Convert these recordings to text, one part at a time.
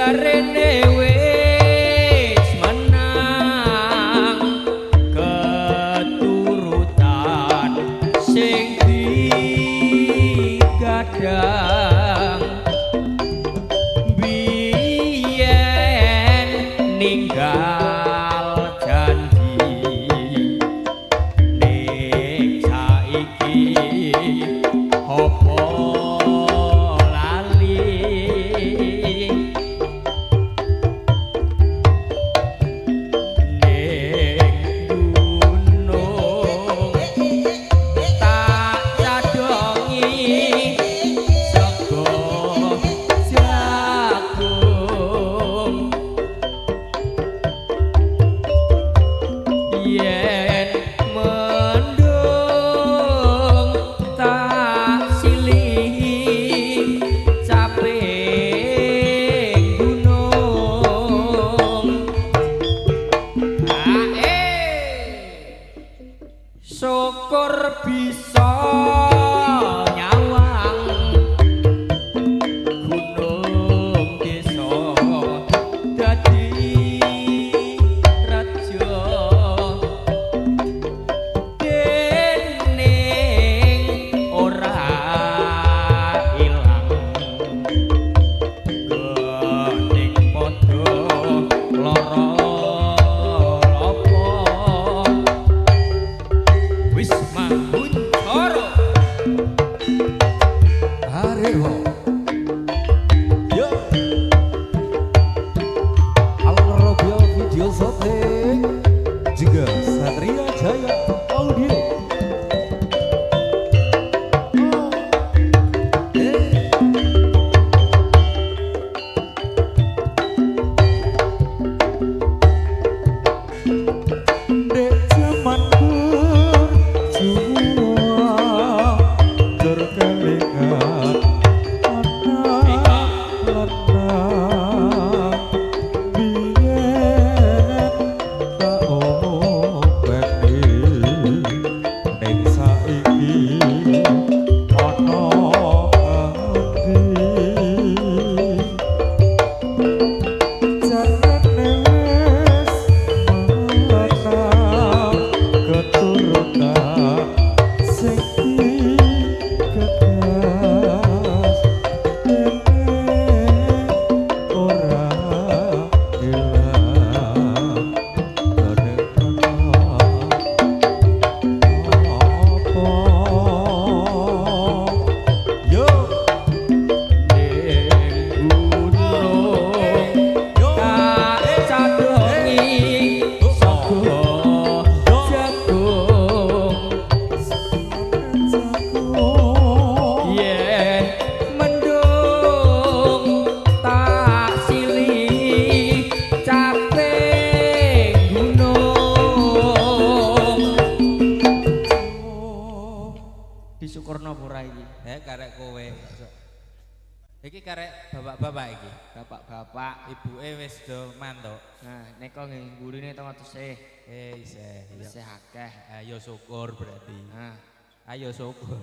Jarene wis menang keturutan sing digadang, biyen ninggal janji, ning saiki opo lali? Ning gunung tak cadongi sego jagung, yen mendung tak silihi caping gunung. Syukur bisa nyawang gunung desa dadi raja, dening ora ilang gening padha lara apa. Wisma Buntoro. Areho. Yo. Al Robial Video Shooting juga Satria Jaya Audio. Oh. Eh. Dek jaman berjuang, jur kelingan anak lanang, biyen tak openi, ning saiki ana endi? Jarene wis menang keturutan sing digagas, dene ora ilang dene apa. Yo. Ning gunung tak cadongi sego jagung, yen mendung tak silih caping gunung. Disyukurno ora iki? Eh, karek kowe. Iki karek bapak-bapak iki. Bapak-bapak. Ibuke wis do mantuk. Nah, neka nggih mburine teng tesih. Eh, isih. Iya. Isih akeh. Ayo syukur berarti. Nah, Ayo syukur.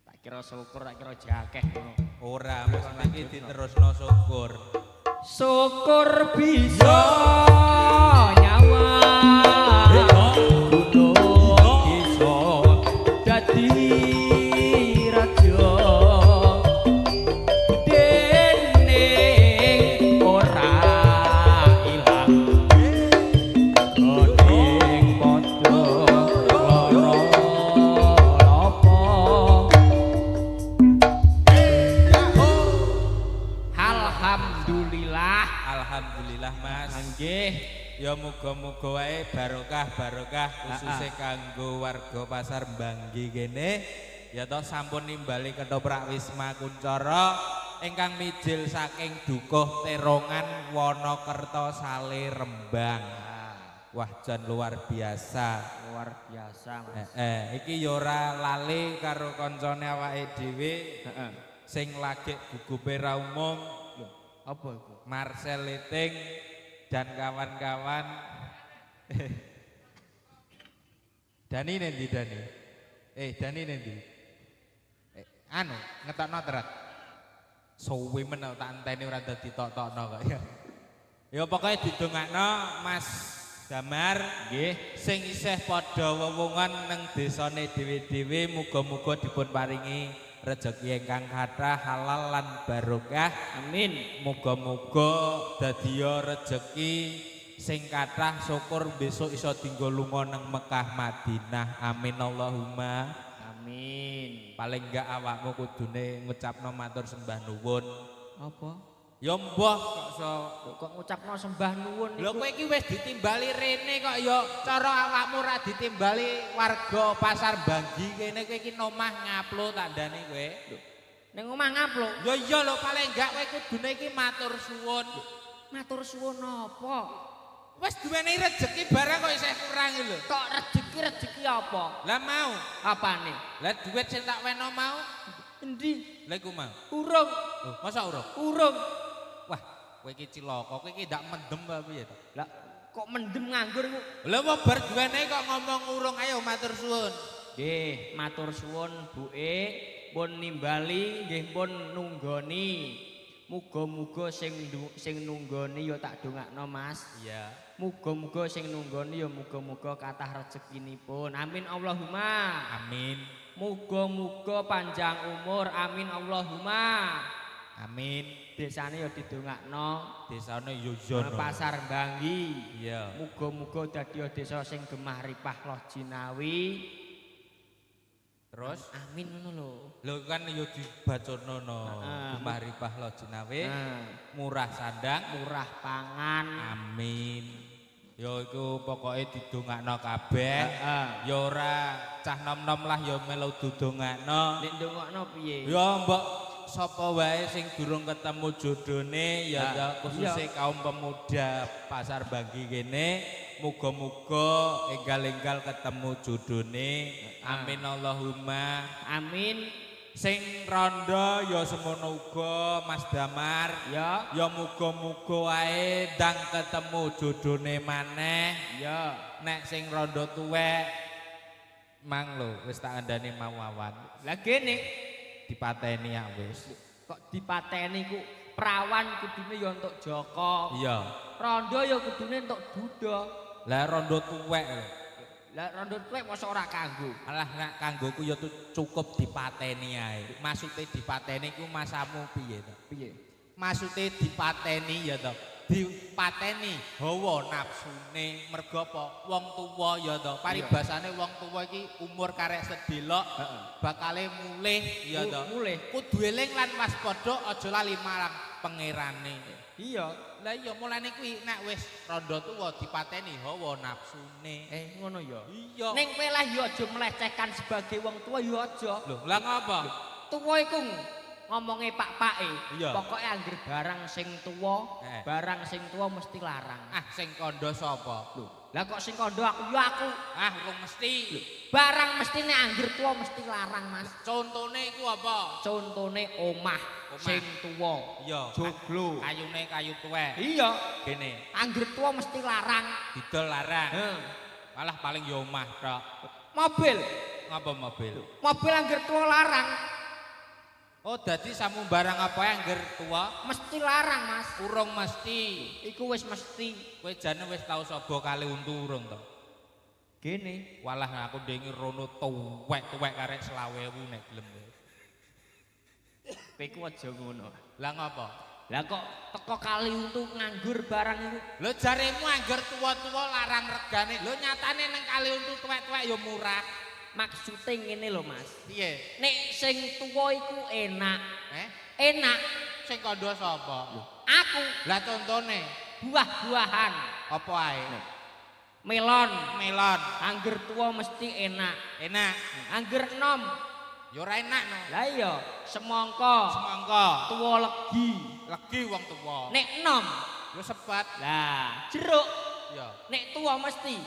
Tak kira syukur, tak kira jakeh ngono. Ora, maksud iki diterusno syukur. Syukur bisa nyawang gunung desa dadi raja, dene ora ilang gening padha lara apa. Alhamdulillah. Alhamdulillah, Mas. Nggih. Ya muga-muga wae barokah-barokah khususe kanggo warga Pasar Banggi kene. Ya toh, sampun nimbali ketoprak Wisma Kuncara ingkang mijil saking Dukuh Terongan, Wonokerto, Sale, Rembang. Wah, jan luar biasa. Luar biasa, Mas. Iki ya ora lali karo kancane awake dhewe sing lagi gugupe ra umum. Lho, apa iku? Marcel Liting dan kawan-kawan. Dani nendi Dani? Eh, Dani nendi? Eh, anu, ngetokno teret. Suwi men tak enteni ora dadi tok-tokno kok ya. Ya pokoke didongakno Mas Damar Nggih. sing isih padha wewungan nang desane dhewe-dhewe muga-muga dipun paringi rejeki ingkang kathah halal lan barokah. Amin. Muga-muga dadiya rejeki sing kathah syukur besok iso dinggo lunga nang Mekah Madinah. Amin Allahumma. Amin. Paling enggak awakmu kudune ngucapno matur sembah nuwun. Apa? Ya mbah kok iso. Lho kok ngucapno sembah nuwun Lho niku? kowe iki wis ditimbali rene kok ya cara awakmu ora ditimbali warga Pasar Banggi kene kowe iki nomah ngaplo tandane kowe. Ning omah ngaplok. Ya iya lho paling enggak kowe kudune iki matur suwun. Matur suwun apa? Wis duweni rejeki barang kok isih kurang iki lho. Kok rejeki-rejeki apa? Lah mau. Apane? Lah duit sing tak weno mau. Endi? Lah iku mau. Urung, Loh, masa urung? urung. Wah, kowe iki cilaka, kowe iki ndak mendem apa piye to? Lah kok mendem nganggur iku? Lah wong bar duwene kok ngomong urung ayo matur suwun. Nggih, matur suwun Buke, pun nimbali nggih pun nunggoni. Muga-muga sing nunggoni ya tak dongakno Mas. Iya. Muga-muga sing nunggoni ya muga-muga kathah rezekinipun. Amin Allahumma. Amin. Muga-muga panjang umur. Amin Allahumma. Amin. Desane ya didongakno. Desane yo yo. no. Pasar Banggi. Iya. Muga-muga dadi desa sing gemah ripah loh jinawi. Terus Amin ngono lho. lho kan yo dibacono no. Heeh. Gemah ripah loh jinawi, Nah, murah sandang. murah pangan. Amin. Yo iku pokoke didongakno kabeh. Heeh. Ya ora cah nom-nom lah ya melu didongakno. Nek ndongakno piye? Ya mbok sapa wae sing durung ketemu jodone ya Ah, ta, khususe kaum pemuda Pasar Banggi kene muga-muga enggal-enggal ketemu jodone. Amin Allahumma. Amin. Sing rondo ya semono uga Mas Damar. Ya, Ya muga-muga wae ndang ketemu jodone maneh. ya. Nek sing rondo tuwek mang lho wis tak kandhani mau awan Lah gene dipateni ya wis. kok dipateni ku prawan kudune ya entuk Joko. Iya. Rondo ya kudune entuk Duda. Lah rondo tuwek lho. Lah rondo tuwek mosok ora kanggo. Alah nek kanggoku ya cukup dipateni ae. Maksude dipateni ku masamu piye to? Piye? Maksude dipateni ya to. Dipateni hawa nafsune mergo apa? Wong tuwa ya to. Paribasane wong tuwa iki umur karek sedelok Heeh. bakale mulih ya to. Mulih. Kudu eling lan waspada aja lali marang pangerane. Iya. Lah iya mulane kuwi nek wis rondo tuwa dipateni hawa nafsune. Ngono ya. Iya. Ning kowe lah ya aja melecehkan sebagai wong tua ya aja. Lho, lah ngapa? Tuwa iku ngomonge pak-pake. Iya. Pokoke angger barang sing tuwa, Eh. barang sing tuwa mesti larang. Ah, sing kandha sapa? Lho, lah kok sing kandha aku ya aku. Ah, urung mesti. Barang mesti nek angger tuwa mesti larang, Mas. Contone iku apa? Contone omah Omah. sing tuwa. Iya. Joglo. Kayune kayu tuwek. Iya, Gene, angger tuwa mesti larang. didol larang. Heeh. Malah paling ya omah tok. Mobil, Ngapa mobil? mobil angger tuwa larang, Oh, dadi samu barang apa angger tuwa mesti larang, Mas. urung mesti. Iku wis mesti. Kowe jane wis tau saba kali untu urung to? Gene. Walah aku ndengi rono tuwek-tuwek karek 20.000 nek gelem. Kowe iku aja ngono. Lah ngapa? Lah kok teko kali untu nganggur barang iku. Lho jaremu angger tuwa-tuwa larang regane. Lho nyatane nang kali untu tuwek-tuwek ya murah. Maksude ngene lho, Mas. Piye? Nek sing tuwa iku enak. Eh? Enak Sing kandha sapa? aku Lah contone buah-buahan, apa ae? melon, Melon. angger tuwa mesti enak. Enak. Angger enom, Ya ora enak no. lah iya, semangka, Semangka. tuwa legi. Legi wong tuwa. Nek enom, Ya sebat. lah jeruk, Ya. nek tuwa mesti.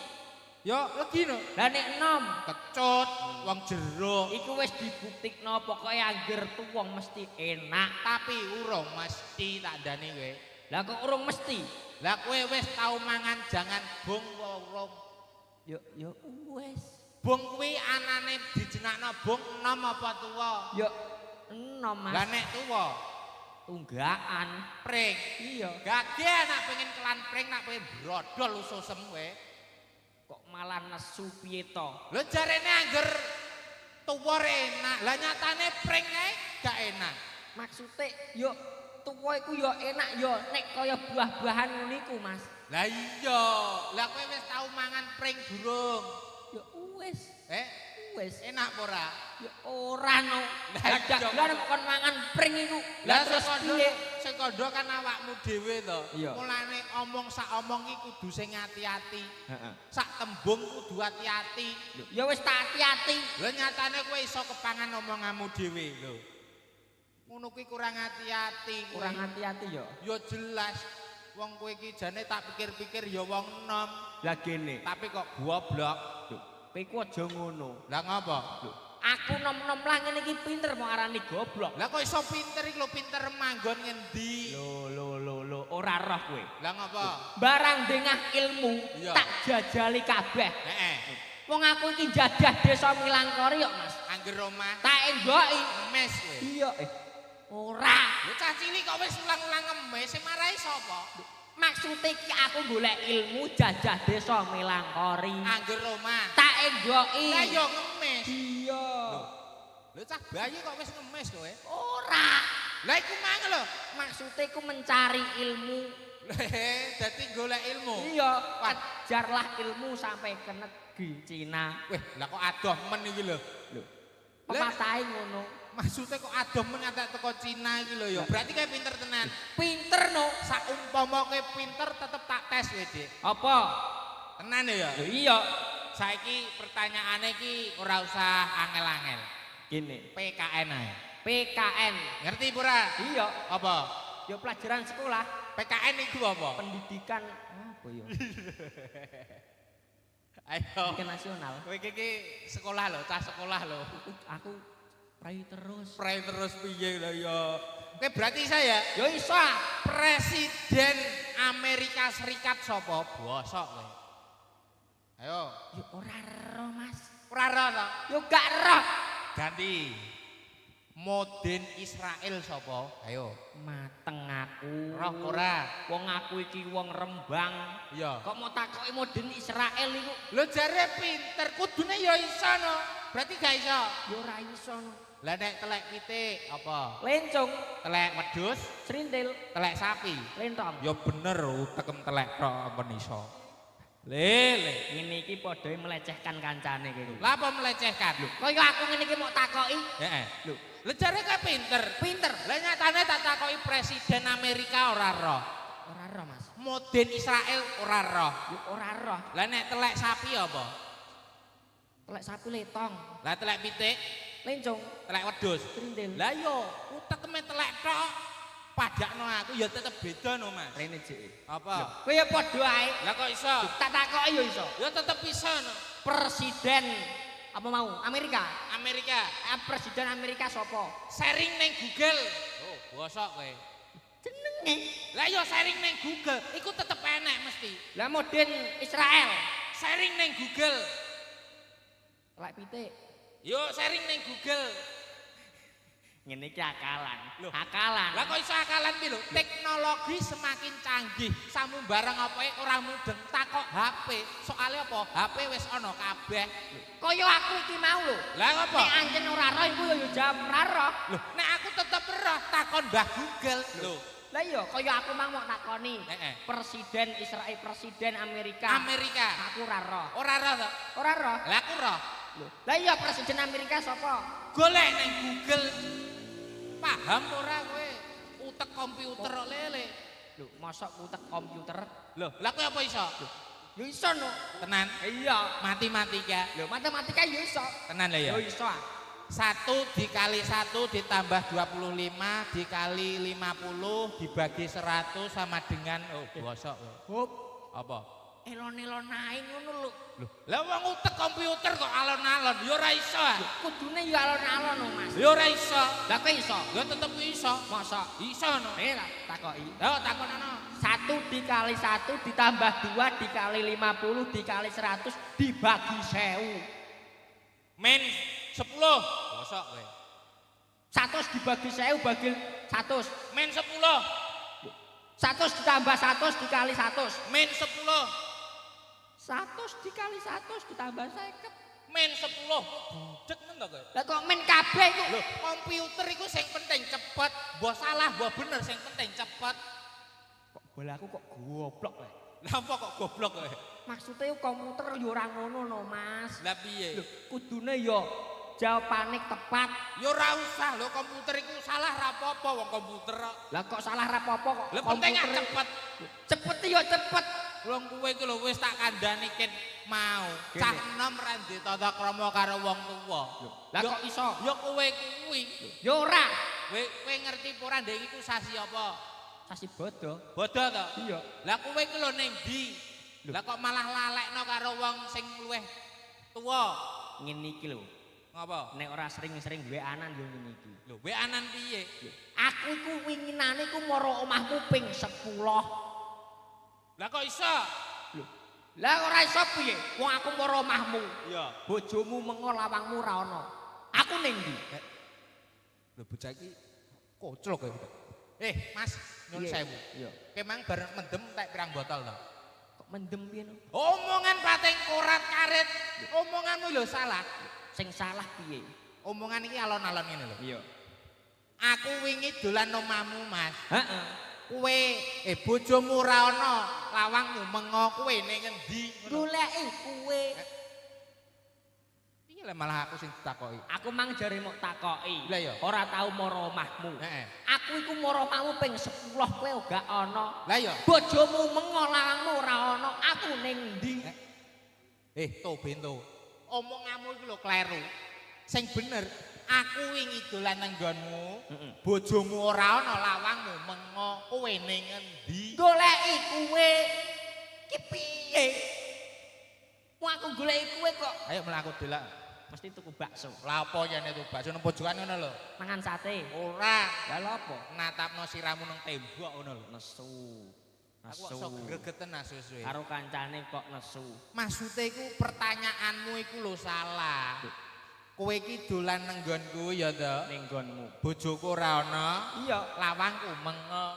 Ya legi no. Lah nek enom, Kecut wong jeruk. iku wis dibuktikno pokoke angger tuwa mesti enak. Tapi urung mesti tak ndani kowe. Lah kok urung mesti? Lah kowe wis tau mangan jangan bung apa urung? Yo yo wis. Bung kuwi anane dijenakno bung enom apa tuwa? Yo enom, Mas. Lah nek tuwa, Tunggakan. Pring. Iya. Gage nak pengen kelan pring, nak pengen brodol ususem kowe. Kok malah nesu piye to? Lho jarene angger tuwa enak. Lah nyatane pring kae gak enak. Maksude yo tuwa iku yo enak yo nek kaya buah-buahan ngono iku, Mas. Lah iya, lah kowe wis tau mangan pring durung? Yo wis, Eh, wis. enak apa ora? Ya ora no. Lah Lah iya. dagelan kok kon mangan pring iku. Lah terus sing kandha piye? sing kandha kan awakmu dhewe to. Iya. Mulane omong sak omong iki kudu sing ati-ati. Heeh. Sak tembung kudu ati-ati. Ya wis tak ati-ati. Lha nyatane kowe iso kepangan omonganmu dhewe lho. Ngono kuwi kurang ati-ati. Kurang ati-ati ya. Ya jelas wong kowe iki jane tak pikir-pikir ya wong enom, Lah gene. tapi kok goblok. Lho, kowe iku aja ngono. Lah ngopo? Aku nom-nom lah ngene iki pinter mau arani goblok. Lah kok iso pinter iki lho, pinter manggon ngendi? Lho lho lho lho, ora roh kowe. Lah ngopo? Barang dengah ilmu Iya. tak jajali kabeh. Heeh. Wong aku iki jajah desa Milangkori kok, Mas. Angger omah Tak enggoki. ngemis kowe. Iya, ora. Lho cah cilik kok wis ulang-ulang ngemis, sing marai sapa? Maksude iki aku golek ilmu jajah desa Milangkori. Angger omah. Tak enggoki. Lah yo ngemis. Iya. Lho cah bayi kok wis ngemis kowe? Ora. Lah iku mang lho. Maksude ku mencari ilmu. Leh, dadi golek ilmu. Iya, kejarlah ilmu sampai ke negeri Cina. Weh, lah kok adoh men iki lho. Lho, pepatahe ngono. Maksudnya kok adoh men ngantek teko Cina iki lho ya. Berarti kayak pinter tenan. Pinter no. Saumpama kowe pinter tetep tak tes kowe, Dik. Apa? Tenan ya. Lho iya. Saiki pertanyaane iki ora usah angel-angel. Gini, PKN ae. PKN. Ngerti pura? Iya, Apa? ya pelajaran sekolah, PKN iku apa? pendidikan apa ya? Ayo. Pendidikan nasional. Kowe iki sekolah lho, cah sekolah lho. Aku prei terus. Prei terus piye lho ya. Kowe berarti saya Ya iso. ah. Presiden Amerika Serikat sapa? Bosok kowe. Ayo. Ya ora roh, Mas. Ora ora to? Ya gak roh. Ganti. Modin Israel sapa? Ayo. Mateng aku. Roh ora? Wong aku iki wong Rembang. Iya. Kok mau takoki modin Israel iku? Lho jare pinter, kudune ya iso no. Berarti gak iso. Ya ora iso. no. Lah nek telek pitik apa? Lencung, Telek wedhus, srintil, telek sapi. lentong. Ya bener utekem telek tok ampun iso. Lele. Ngene iki padha melecehkan kancane kowe. Lah apa melecehkan? Lho, Kaya aku ngene iki mau takoki, heeh. Lho. Lho jare kowe pinter. Pinter. Lah nyatane tak takoki presiden Amerika ora roh. Ora roh, Mas. Modin Israel ora roh. Ya ora roh. Lah nek telek sapi apa? Telek sapi letong, Lah telek pitik, lencung, telek wedhus. srintil. Lah yo utekeme telek tok. Padakno aku ya tetep beda no, Mas. Rene jek. Apa? Kowe ya padha ae. Lah kok iso? Tak takoki ya iso. Ya tetep iso no. Presiden apa mau? Amerika. Amerika Presiden Amerika sapa? sharing neng Google. Oh, bosok kowe. Jenenge. Lah yo sharing neng Google, iku tetep enek mesti. Lah modin Israel. Sharing neng Google. Telek pitik. Yo sharing neng Google. Ngene iki akalan. Loh. Akalan. Lah kok iso akalan piye lho? Teknologi semakin canggih. Samu barang apa ora mudeng takok HP. Soale apa? HP wis ana kabeh. Kaya aku iki mau lho. Lah apa? Nek ancen ora roh iku ya jawab ora roh. Lho, nek aku tetep roh takon Mbah Google. Lho, Lah iya kaya aku mang mau takoni. Heeh. Presiden Israel, Presiden Amerika. Amerika. Aku ora roh. Ora roh to? Ora roh. Lah aku roh. Lho. Lah iya Presiden Amerika sapa? Golek neng Google. Paham ora kowe? Utek komputer kok lele. Lho, mosok utek komputer? Lho, lah kowe apa iso? Ya iso no. Tenan. Iya. Matematika. Lho, matematika ya iso. Tenan lah ya. Ya iso. ah. 1 dikali 1 ditambah 25 dikali 50 dibagi 100 sama dengan oh bosok kowe. Hop, Apa? elon-elon ae ngono lho. Lho, lah wong utek komputer kok alon-alon ya ora iso. ah. Kudune ya alon-alon no, Mas. Ya ora iso. Lah kowe iso? Ya tetep iso. Mosok? Iso no. Tak takoki. Lah takonono. 1 dikali 1 ditambah 2 dikali 50 dikali 100 dibagi 1000. Men 10. Bosok kowe. 100 dibagi 1000 bagi 100. Min 10. 100 ditambah 100 dikali 100. Min 10. 100 dikali 100 ditambah 50. Min 10. Budek men to kowe. Lah kok min kabeh iku? Lho, komputer iku sing penting cepet, mbok salah mbok bener sing penting cepet. Kok bolaku kok goblok kowe. Lah apa kok goblok kowe? Maksudnya komputer yo ora ngono no, Mas. Lah piye? Lho, kudune yo jawabane tepat. Ya ora usah lho komputer iku salah ra apa-apa wong komputer kok. Lah kok salah ra apa-apa kok. Lah penting ah komputer- cepet. Cepet yo cepet. Wong kowe iku lho wis tak kandhani ket mau. Cah enom ra ndek tata krama karo wong tuwa. Lah kok iso? Ya kowe kuwi. Ya ora. Kowe ngerti apa ora ndek iku sasi apa? Sasi bodoh. Bodoh to? Iya. Lah kowe iku lho ning ndi? Lah kok malah lalekno karo wong sing luwih tuwa? Ngene iki lho. Ngapa? Nek ora sering-sering WA-an yo ngene iki. Lho, WA-an piye? Aku iku winginane iku mara omahmu ping 10. Lah kok iso? Lho. Lah ora iso piye? Wong aku mara omahmu. Iya. Bojomu mengo lawangmu ora ana. Aku ning ndi? Lho bocah iki koclok kowe. Mas, nyun Piye? sewu. Iya. Kowe mang bareng mendem tek pirang botol to? Kok mendem piye no? Omongan pating korat karet. Omonganmu lho salah. Sing salah piye? Omongan iki alon-alon ngene lho. Iya. Aku wingi dolan omahmu, Mas. Heeh. Kowe bojomu ora ana, lawangmu mengo kowe ning ngendi? Ngono. Goleki kowe. Piye lah malah aku sing ditakoki. Aku mang jare mok takoki. Lah iya. Ora tau mara omahmu. Heeh. Aku iku mara omahmu ping 10 kowe gak ana. Lah iya. Bojomu mengo lawangmu ora ana. Aku ning ndi? To bento. Omonganmu iku lho kleru. Sing bener, aku wingi dolan nang nggonmu, bojomu ora ana, lawangmu mengo, kowe ning ngendi? Goleki kowe. Ki piye? Wong aku goleki kowe kok Ayo mlaku delok. mesti tuku bakso. Lah apa yene tuku bakso nang pojokan ngono lho? Mangan sate. Ora, Lah lha apa? natapno siramu nang tembok ngono lho. Nesu. Aku kok iso gregeten ah suwe-suwe. Karo kancane kok nesu. Maksude iku pertanyaanmu iku lho salah. Kowe iki dolan nang nggonku ya to. Ning nggonmu. Bojoku ora ana, Iya. lawangku mengo.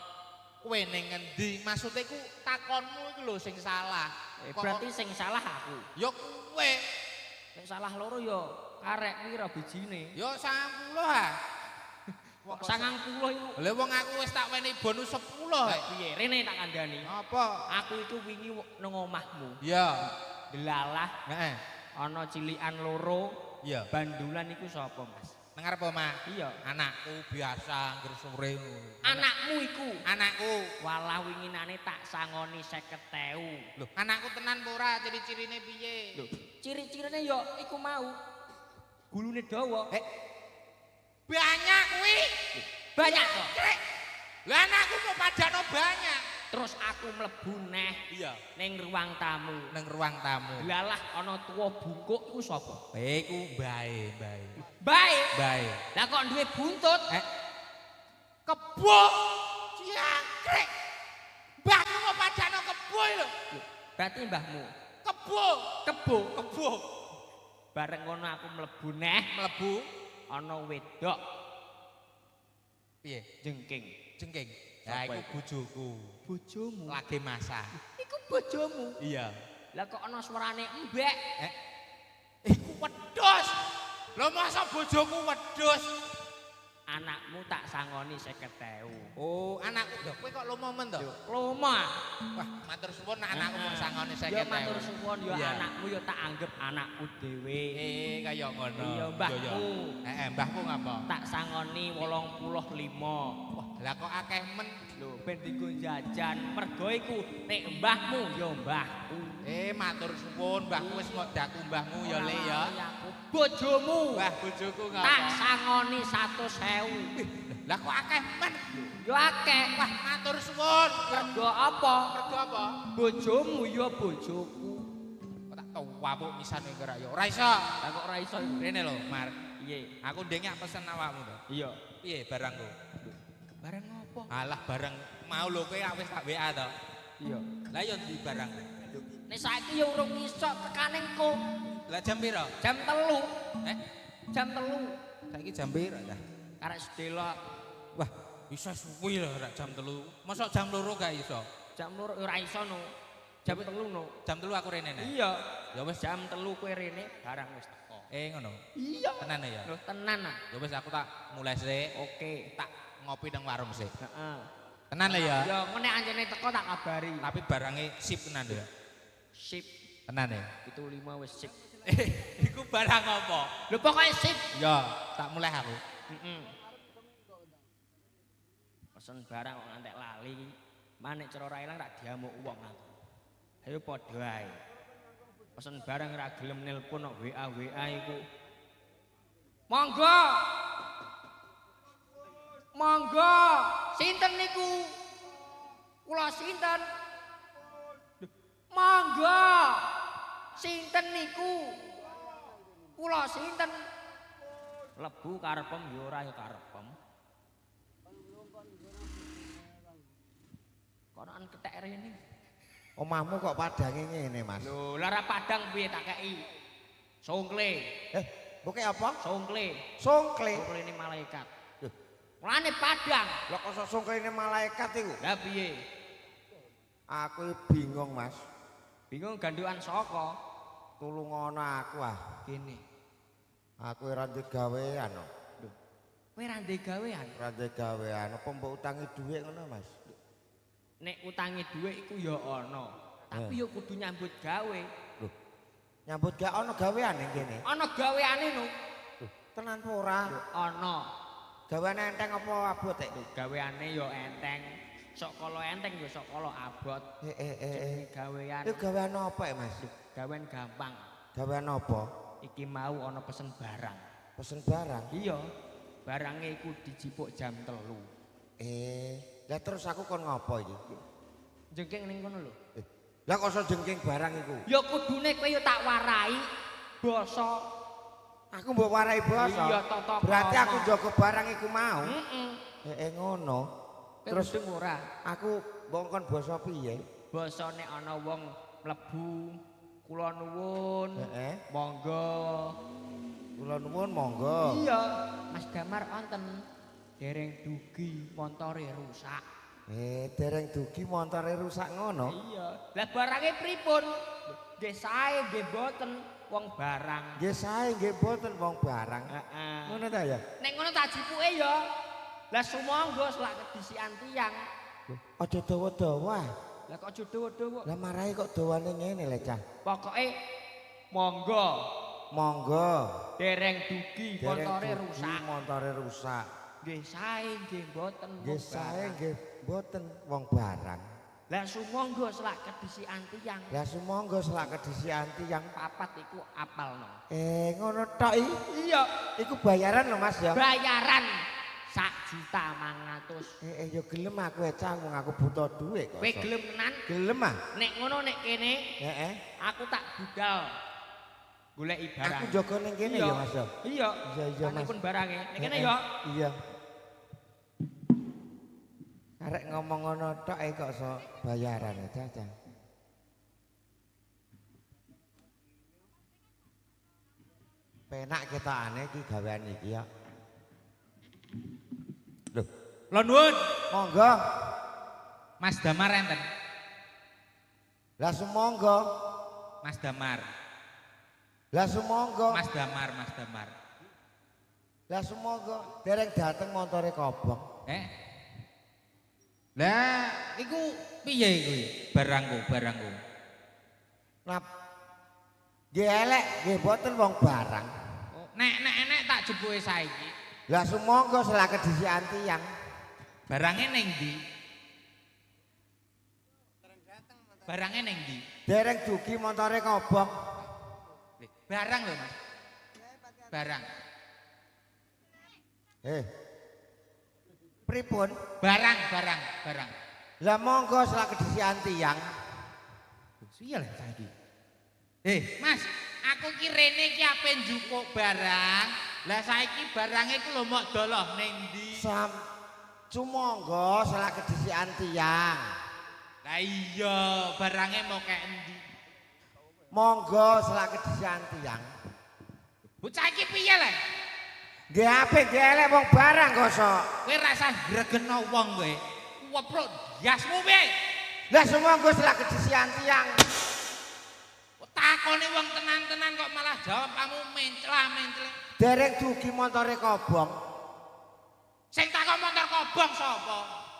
Kowe ning ngendi? Maksude iku takonmu iku lho sing salah. Kok- Berarti sing salah aku. ya kowe. Nek salah loro ya karek pira bijine? Ya 90 ah. Kok 90 iku. Lha wong aku wis tak weni bonus 10 Lah eh. piye? Rene tak kandhani. Apa? Aku iku wingi nang omahmu. Ya. Delalah Heeh. ana cilikan loro. Iya. Bandulan iku sapa, Mas? Nang arep omah. Iya. Anakku biasa angger sore ngono. Anakmu iku. Anakku. Walah winginane tak sangoni 50.000. Lho, anakku tenan apa ora? Ciri-cirine piye? Lho, ciri-cirine ya iku mau. Gulune dawa. Banyak kuwi. Banyak to. Krek. Lah anakku kok padano banyak. Terus aku mlebu neh Iya. ning ruang tamu. Nang ruang tamu. Lalah ana tuwa bungkuk iku sapa? Iku mbae, mbae. Bae. Mbae. Lah kok duwe buntut? Kebo. Jangkrik. Mbahku kok padano kebo lho. Berarti mbahmu Kebo. kebo. Kebo. Bareng ngono aku mlebu neh Mlebu ana wedok piye? jengking. Jengking. Lah Sapa iku bojoku. Bojomu. Lagi masak. Iku bojomu. Iya. Lah kok ana suarane embek? Iku wedhus. Lho masa bojoku wedhus? Anakmu tak sangoni 50.000. Oh, anakku. Lho kowe kok lomo men to? Loma. Wah, matur suwun nek anakku mung sangone 50.000. Ya matur suwun ya Iya. anakmu ya tak anggap anakku dhewe. Kaya ngono. Iya, mbahmu. Heeh, mbahku ngapa? Tak sangoni 85. Wah, lah kok akeh men. Lho ben dienggo jajan mergo iku nek mbahmu ya mbahku. Matur suwun, mbahku wis mok daku mbahmu ya Le ya. Aku bojomu Wah, bojoku ngapa? tak sangoni 100.000. Lah kok akeh men. Ya akeh. Wah, matur suwun. Mergo apa? Mergo apa? Bojomu ya bojoku. Kok tak tuwapuk pisan iki ora ya. Ora iso. Lah kok ora iso iku? Rene lho, Mar. Piye? Aku ndek pesen awakmu to. Iya. Piye barangku? Barang apa? Alah barang mau lho kowe wis tak WA to. Iya. Lah yo ndi barangku? Nek saiki ya urung iso tekane engko. Lah jam piro? Jam 3. Eh, Jam 3. saiki jam piro ta? Karek sedelok. Wah, Bisa suwi lho rak jam 3. Mosok jam 2 gak iso? Jam 2 ora iso no. Jam 3 no. Jam 3 aku rene nek. Iya. Ya wis. Jam 3 kowe rene barang wis teko. Ngono. Iya. Tenan ya? Lho tenan ah. Ya wis aku tak mulai sik. Oke. Tak ngopi nang warung sik. Heeh. Tenan lho ya. Ya engko nek ancene teko tak kabari. Tapi barangnya sip tenan lho ya. Sip. Tenan ya. 75 wis sip. Iku barang apa? Lho pokoke sip. Ya, tak mulai aku. Heeh. Pesen barang kok ngantek lali. Manek cara ora ilang rak diamuk wong aku. Ayo padha ae. Pesen barang ora gelem nelpon kok WA WA iku. Monggo. Monggo. Sinten niku? Kula sinten? Monggo. Sinten niku? Kula sinten? Lebu karepem ya ora ya karepem. Konoan kethek rene. Omahmu kok padange ngene, Mas? Lho, lah ora padang piye tak kei? Songkle, Mbok apa? songkle. Songkle. Songklene malaikat. Lho. Mulane padang. Lah kok sok songklene malaikat iku? Lah piye? Aku bingung, Mas. Bingung gandukan saka Tulungono aku ah. kene. Aku ora ndek gawean. Lho. Kowe ora ndek gawean. Ora ndek gawean. Apa mbok utangi dhuwit ngono, Mas? Nek utangi dhuwit iku ya ana. Tapi ya kudu nyambut gawe. Lho. Nyambut gak ana gawean ning kene? Ana gaweane no. Lho, tenan apa ora? Ana. Gawean enteng apa abot, Tek? Lho, gaweane ya enteng. Sok kala enteng ya sok kala abot. Eh. Gawean. Iku gawean apa, Mas? Gawean gampang. Gawean apa? Iki mau ana pesen barang. Pesen barang. Iya. Barange iku dijipuk jam 3. Lah terus aku kon ngopo iki? Jengking ning kono lho. Lah kok iso jengking barang iku? Ya kudune kowe ya tak warai basa. Aku mbok warai basa. Iya, tata Berarti krama. aku jaga barang iku mau. Heeh. Ngono. Terus Terus ora? aku mbok kon basa piye? Basane ana wong mlebu kula nuwun. Heeh. Monggo. Kula nuwun monggo. Iya, Mas Damar wonten. Dereng dugi montore rusak. Dereng dugi montore rusak ngono. Iya. Lah barange pripun? Nggih sae nggih mboten wong barang. Nggih sae nggih mboten wong barang. Heeh. Ngono ta ya? Nek ngono tak jipuke ya. Lah sumangga selak kedisian tiyang. Aja dawa-dawa. Lah kok aja dawa-dawa. Lah marahi kok dawane ngene le cah. Pokoke monggo Monggo. dereng dugi Dereng montore dugi rusak. Montore rusak. Nggih sae nggih mboten wong Nggih sae barang. nggih mboten wong barang. Lah sumangga selak kedisian tiyang. Lah sumangga selak kedisian tiyang. Papat iku apalno. Ngono tok iki. Iya, Iku bayaran lho Mas ya. bayaran 1.500.000. Ya gelem aku cah wong aku butuh dhuwit kok. Kowe gelem tenan? Gelem ah. Nek ngono nek kene Heeh. aku tak budal goleki barang. Aku jaga ning kene ya Mas ya. Iya. Iya, iya, Mas. Pun barange. Nek kene ya. Iya. Karek ngomong ngono tok kok iso bayaran ya Cah. Penak ketokane iki gawean iki ya. Lho, Lho nuwun, monggo. Mas Damar enten. Lah sumangga. Mas Damar. Lah sumangga. Mas Damar, Mas Damar. Lah sumangga dereng dateng montore kobong. Lah, iku piye iku? Barangku, barangku. Nap. Nggih elek, nggih mboten wong barang. Oh, nek nek enek tak jebuke saiki. Lah sumangga selak kedisian tiyang. Barange ning ndi? Barange ning ndi? Dereng dugi montore kobong. Barang lho, Mas. Barang. Pripun? Barang, barang, barang. Lah monggo selak kedisian tiyang. Iya lah saiki. Mas, aku ki rene ki ape njupuk barang. Lah saiki barange ku lho mok doloh ning ndi? Sam sumangga selak kedisian tiyang. Lah iya, barange mau kek endi? Monggo selak kedisian tiyang. Bocah iki piye le? Nggih apik nggih elek wong barang kok sok. Kowe rasah gregeno wong kowe. Wepruk ndasmu piye? Lah sumangga selak kedisian tiyang. Takone wong tenan-tenan kok malah jawab kamu mencla-mencle. Dereng dugi montore kobong. Sing takon motor kobong sapa?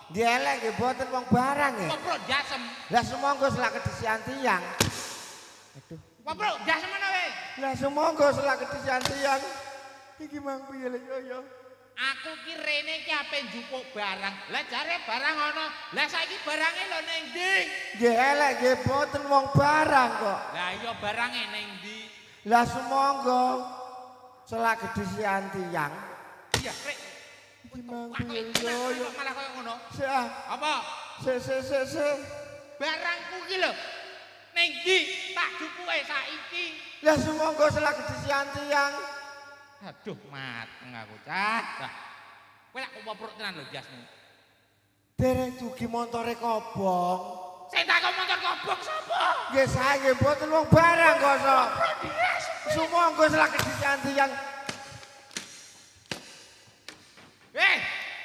Nggih elek nggih boten wong barang nggih. Wepruk ndasem. Lah sumangga selak kedisian tiyang. Aduh. Wepruk ndasem ana kowe. Lah sumangga selak kedisian tiyang. Iki mang piye le yo yo. Aku ki rene ki ape njupuk barang. Lah jare barang ana. Lah saiki barange lho ning ndi? Nggih elek nggih boten wong barang kok. Lah iya barange ning ndi? Lah sumangga selak kedisian tiyang. Iya, rek. Iki mang Aku piye le yo yo. malah koyo ngono. Sik ah. Apa? Sik sik sik sik. Barangku ki lho. Ning ndi? Tak jupuke saiki. Lah sumangga selak kedisian tiyang. Aduh, mateng aku cah. Cah. Kowe lak wepruk tenan lho jasmu. Dereng dugi montore kobong. Sing takon motor kobong sapa? Nggih sae nggih boten wong barang kok sok. Sumangga selak kedisian tiyang. Eh,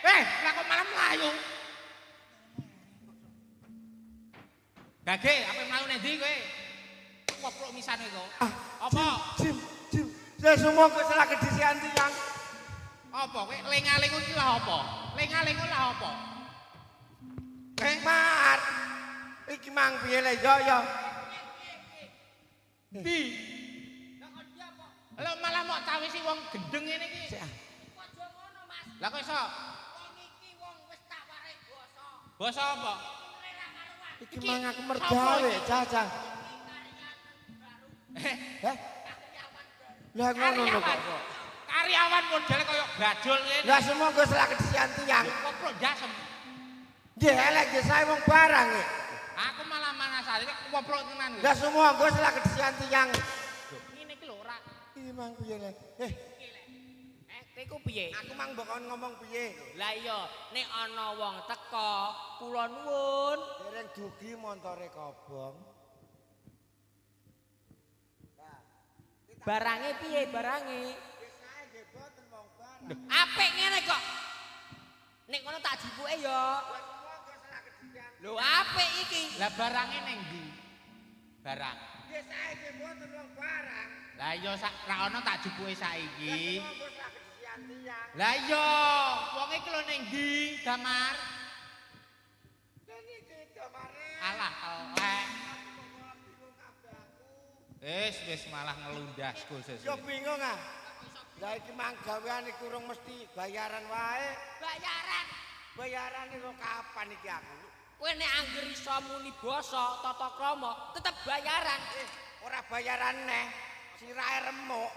eh, lah kok malah mlayu? Gage, apa mlayu ning ndi kowe? Wepruk misane kok. Ah, Apa? Jim, jim. Lah sumangga selak kedisian tiyang. Apa kowe lenga-lengu iki lah apa? Lenga-lengu lah apa? Eh, Mar. Iki mang piye le yo yo. ndi? Lah malah mok cawisi wong gendeng ngene iki. Sik ah. Aja ngono, Mas. Lah kok iso? Wong iki wong wis tak warai basa. Basa apa? Iki mang aku mergawe, cah-cah. Eh, Heh. Lah ngono lho kok. karyawan. Karyawan modele kaya bajul ngene. Lah sumangga selak kedisian tiyang. Wepruk ndasem. Nggih elek nggih sae wong barang nggih. Aku malah manasare kok wepruk tenan. kowe. Lah sumangga selak kedisian tiyang. Ngene iki lho ora. Iki mang piye le? Eh, Eh, kowe iku piye? aku mang mbok kon ngomong piye? Lah iya, nek ana wong teko, kula nuwun. Dereng dugi montore kobong. Barange piye barange? Apik ngene kok. Nek ngono tak jipuke ya. Lho apik iki. Lah barange ning ndi? Barang. Nggih sae nggih boten wong barang. Lah iya sak ra ono tak jupuke saiki. Sumangga selak kedisian tiyang. Lah iya, wong iki lho ning ndi, Damar? Lah niki damare. Alah telek. Wis wis malah ngelundasku sesuk. Yo bingung ah. Lah iki mang gaweane kurang mesti bayaran wae. Bayaran. Bayarane kok kapan iki aku? Kowe nek angger iso muni basa tata krama, tetep bayaran. Eh, ora bayaran neh. Sirahe remuk.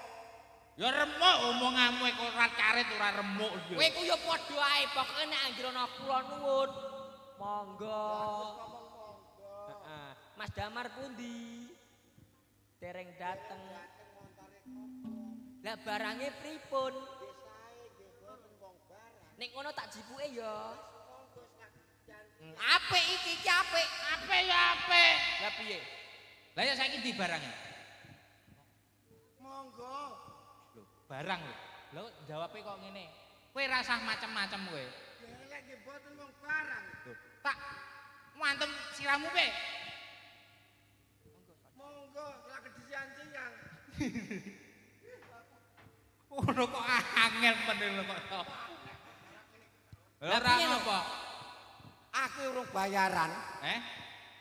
Ya remuk omonganmu kok ora karet ora remuk. yo. Kowe ku ya padha ae, pokoke nek angger ana kula nuwun. Monggo. Heeh. Mas Damar pundi? Dereng dateng. Lah barange pripun? Nek ngono tak jipuke ya. Apik iki iki apik. Apik ya apik. Lah piye? Lah ya saiki ndi barange? Monggo. Lho, barang lho. Lho jawabe kok ngene. Kowe rasah macem-macem kowe. Elek nggih boten wong barang. Tak ngantem siramu pe. Monggo lak kedisian tiyang. Ngono kok angel men lho kok. Lah Ora piye lho? apa? Aku urung bayaran. Eh?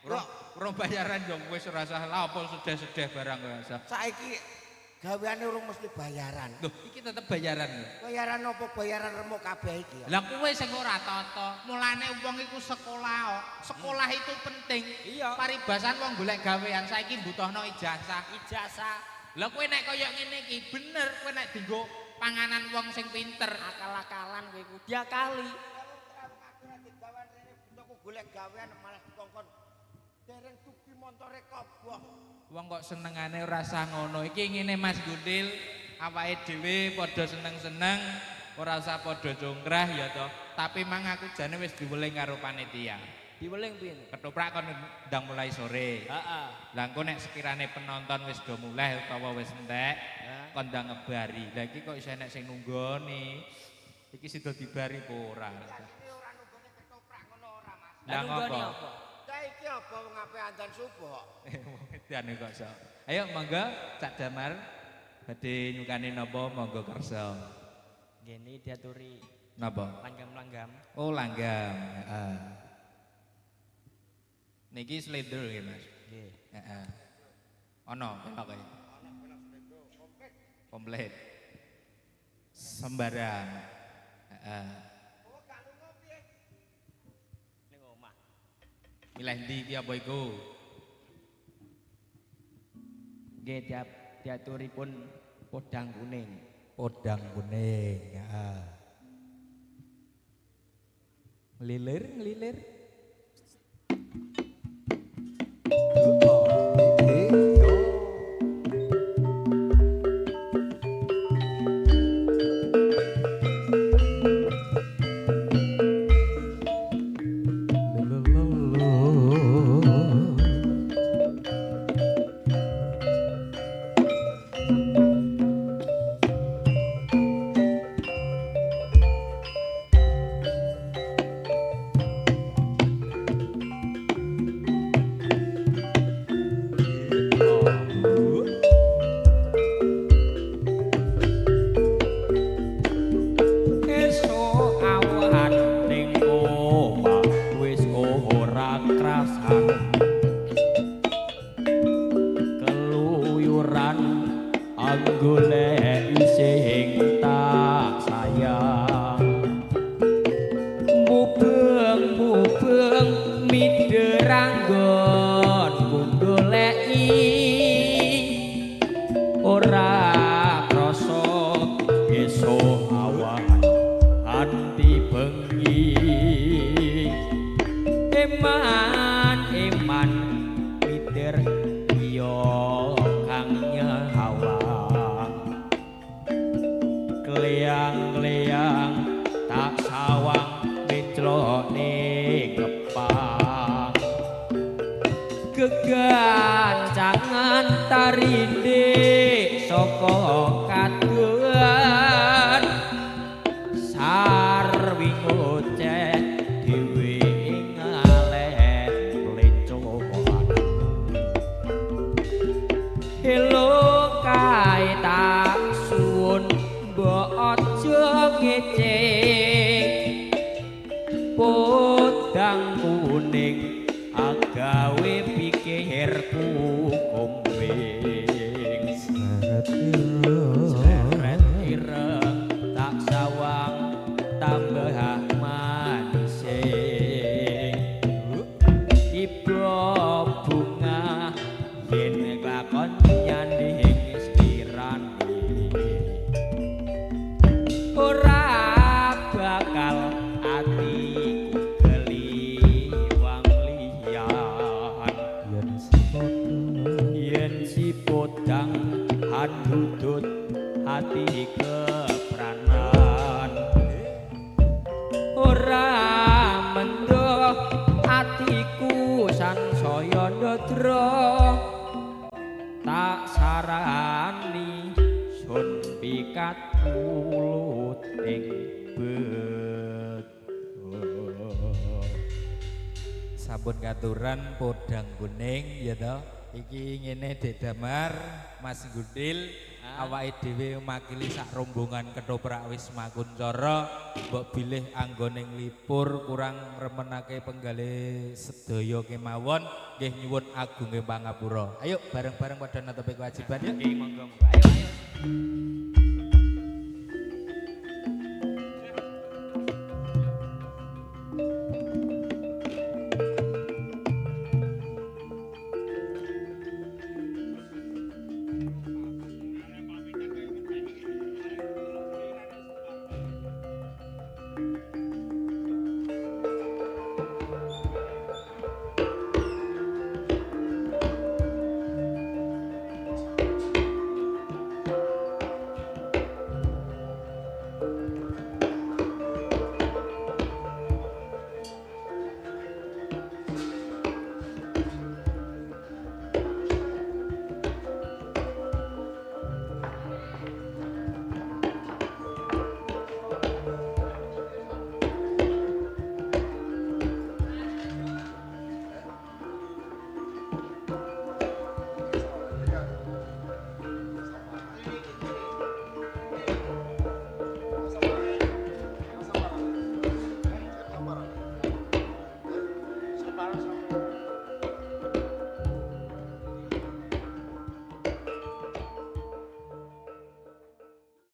Urung urung bayaran yo wis ora usah lah apa sedeh-sedeh barang ora usah. Saiki gaweane urung mesti bayaran. Loh, iki tetep bayaran lho. Bayaran apa bayaran remuk kabeh iki ya? Lah kowe sing ora tata, mulane wong iku sekolah. Kok. Sekolah itu penting. Iya. Paribasan wong golek gawean saiki mbutuhno ijazah. Ijazah Lah kowe nek kaya ngene iki bener kowe nek dienggo panganan wong sing pinter. akal-akalan kowe iku diakali. Aku ora digawean rene butuhku golek gawean malah dikongkon. Dereng dugi montore kobong. Wong kok senengane ora usah ngono. Iki ngene Mas Gundil, awake dhewe padha seneng-seneng, ora usah padha congkrah ya toh. Tapi mang aku jane wis diweling karo panitia. Diweling piye? Ketoprak kon ndang mulai sore. Heeh. Lah engko nek sekirane penonton wis do mulih utawa wis entek, kon ndang ngebari. Lah iki kok iso enek sing nunggoni. Iki sida dibari apa ora? Iki ora nunggone ketoprak ngono ora, Mas. Lah nunggoni ngopo? apa? Lah iki apa wong ape andan subuh kok. Edan kok iso. Ayo monggo Cak Damar badhe nyukani napa monggo kersa. Ngene diaturi Napa? langgam-langgam. Oh langgam, heeh. Niki slendro nggih Mas. Nggih. Heeh. Ana pelok e. Komplit. Sembarang. Heeh. Ning omah. Milih ndi iki apa iku? Nggih diaturipun podang kuning. Podang kuning, heeh. Ngelilir, ngelilir. Esuk awan ning omah wis ora krasan. Keluyuran anggoleki sing tak sayang. Mubeng-mubeng midheranggon goleki ora krasa esuk awan anti bengi. Eman eman mider iya kang nyawang. Kleyang-kleyang tak sawang meclone kepang. Gegancangan tarinde saka kaduan sarwi ngoceh dhewe ngalet plecoan. Helo kae tak suwun mbok aja ngece. Podang kuning agawe pikirku kombing. Seret ireng tak sawang tambah manise. Iba bunga yen kelakon nyanding slirane. Ora bakal atiku keliwang liyan. Yen si podang handudut hati kepranan. Ora mendo atiku sansaya ndadra. Tak sarani sun pikat ulut ing beto. Sampun katuran podang kuning ya toh. Iki ngene Dek Damar, Mas Gundil, awake dhewe makili sak rombongan ketoprak Wisma Kuncara, mbok bilih anggone nglipur kurang remenake penggalih sedaya kemawon, nggih nyuwun agunge pangapura. Ayo bareng-bareng padha netepi kewajiban ya. Nggih monggo monggo. Ayo ayo.